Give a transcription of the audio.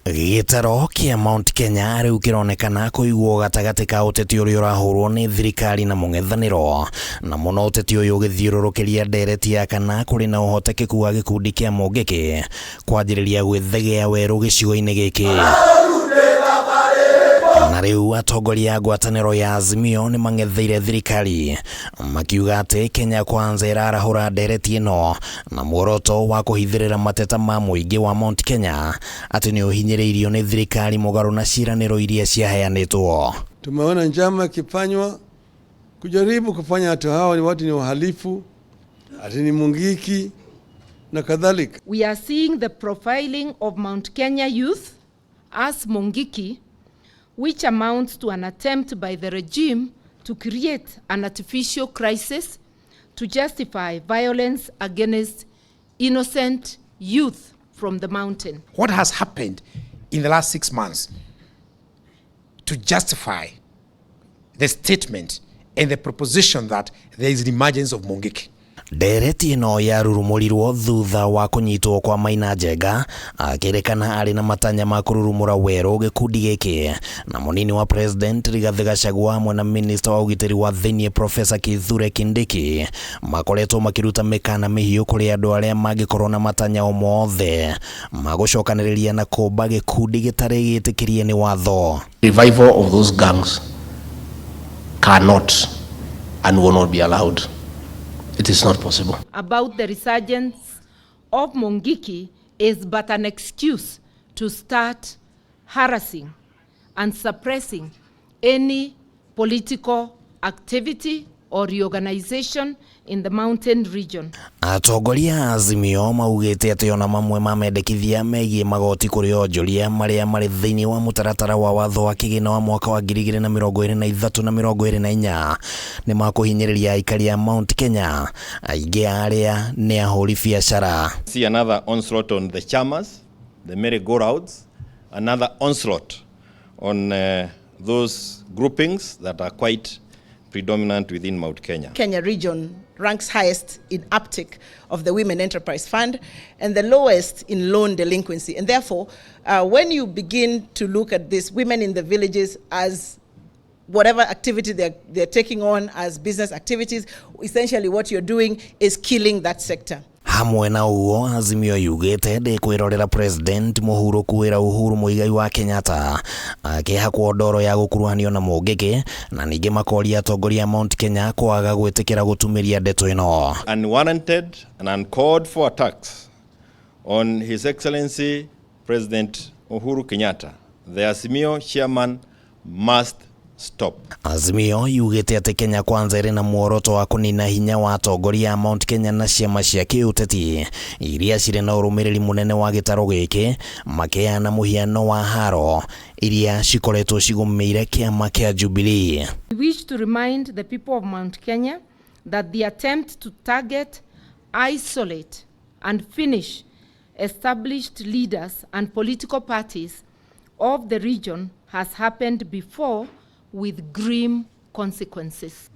Gĩtaro kĩa Mount Kenya rĩu kĩronekana kũigwo gatagatĩ ka ũteti ũrĩa ũrahũrwo nĩ thirikari na mũng'ethanĩro, na mũno ũteti ũyũ ũgĩthiũrũrũkĩria ndereti ya kana kũrĩ na ũhotekeku wa gĩkundi kĩa Mũngĩkĩ kwanjĩrĩria gwĩthegea werũ gĩcigo-inĩ gĩkĩ. Na rĩu atongoria a ngwatanĩro ya Azimio nĩ mang'etheire thirikari makiuga atĩ Kenya Kwanza ĩrarahũra ndereti ĩno na muoroto wa kũhithĩrĩra mateta ma mũingĩ wa Mount Kenya atĩ nĩ ũhinyĩrĩirio nĩ thirikari mũgarũ na ciĩranĩro iria ciaheanĩtwo. Tumeona njama ikifanywa kujaribu kufanya watu hawa ni watu ni wahalifu, ati ni Mungiki na kadhalika. We are seeing the profiling of Mount Kenya youth as Mungiki, which amounts to an attempt by the regime to create an artificial crisis to justify violence against innocent youth from the mountain. What has happened in the last 6 months to justify the statement and the proposition that there is an emergence of Mungiki? Ndereti ĩno yarurumũrirwo thutha wa kũnyitwo kwa Maina Njenga akĩrĩkana arĩ na matanya ma kũrurumũra werũ gĩkundi gĩkĩ, na mũnini wa President Rigathĩ Gachagua hamwe na minista wa ũgitĩri wa thĩinĩ Professor Kithure Kindiki makoretwo makĩruta mĩkana mĩhiũ kũrĩ andũ arĩa mangĩkorwo na matanya o mothe ma gũcokanĩrĩria na kũmba gĩkundi gĩtarĩ gĩtĩkĩrie nĩ watho. Revival of those gangs cannot and will not be allowed. It is not possible. About the resurgence of Mungiki is but an excuse to start harassing and suppressing any political activity or reorganization in the mountain region. Atongoria a Azimio maugĩte atĩ ona mamwe ma mendekithia megiĩ magoti kũrĩ onjoria marĩa marĩ thĩinĩ wa mũtaratara wa watho wa kĩgĩna wa mwaka wa 2023 na 24 nĩ makũhinyĩrĩria aikari a Mount Kenya, aingĩ a arĩa nĩ ahũri biacara. See another onslaught on the chamas, the merry-go-rounds, another onslaught on those groupings that are quite predominant within Mount Kenya. Kenya region ranks highest in uptake of the Women Enterprise Fund and the lowest in loan delinquency. And therefore, when you begin to look at these women in the villages as whatever activity they're taking on as business activities, essentially what you're doing is killing that sector. Hamwe na ũguo, Azimio yugĩte ndĩkwĩrorera President mũhurũku wĩra Uhuru Muigai wa Kenyatta akĩhakwo ndoro ya gũkuruhanio na Mũngĩkĩ, na ningĩ makoria atongoria a Mount Kenya kwaga gwĩtĩkĩra gũtumĩria ndeto ĩno. Unwarranted and uncalled for attacks on His Excellency President Uhuru Kenyatta, the Azimio chairman, must stop. Azimio yugĩte atĩ Kenya Kwanza ĩrĩ na muoroto wa kũnina hinya wa atongoria a Mount Kenya na ciama cia kĩũteti iria cirĩ na ũrũmĩrĩri mũnene wa gĩtarũ gĩkĩ, makĩheana mũhiano wa haro iria cikoretwo cigũmĩire kĩama kĩa Jubilee. We wish to remind the people of Mount Kenya that the attempt to target, isolate, and finish established leaders and political parties of the region has happened before with grim consequences.